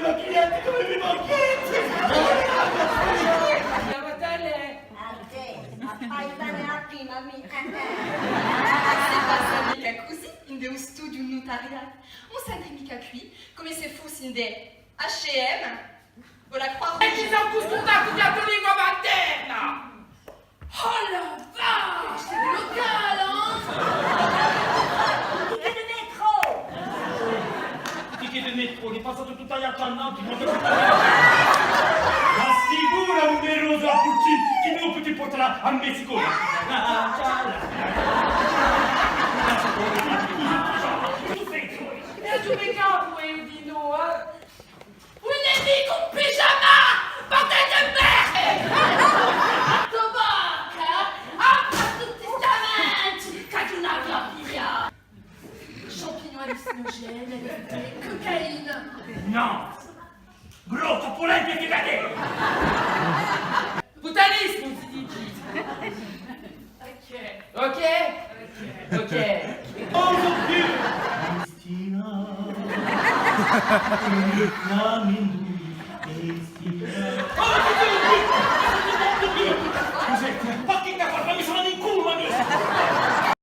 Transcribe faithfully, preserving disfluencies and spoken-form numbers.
Ma clienti, cumu vi manghjate? Signora Tale! A tè, a paisana a prima, mì. S'hè passata micca cusì, ind'è u studiu nutariale. Ùn sente micca quì, cum'è s'è fussi ind'è H e M o la Croix-Rouge. È chì s'hè custutatu di a to lingua materna! Oh la vache, c'est le local, hein? Ticket de métro! Ticket de métro, l'hè passatu tuttu à l'altru, nò? L'assicura, numerosu, à Pulcin, chì mi pò purtà à Messicu. È tu mi capu, eh, di nò, eh? Ùn hè micca un pigiama, bande di merda! A to bocca, apre tutti sti mangi, chì t'aghju una via! Champignons hallucinogènes, L S D, cocaïne. Nò! Brutta pulenta chì vede! Putanismu si dice! Ok. Ok? Ok. Cosa più? Cristina. Cristina.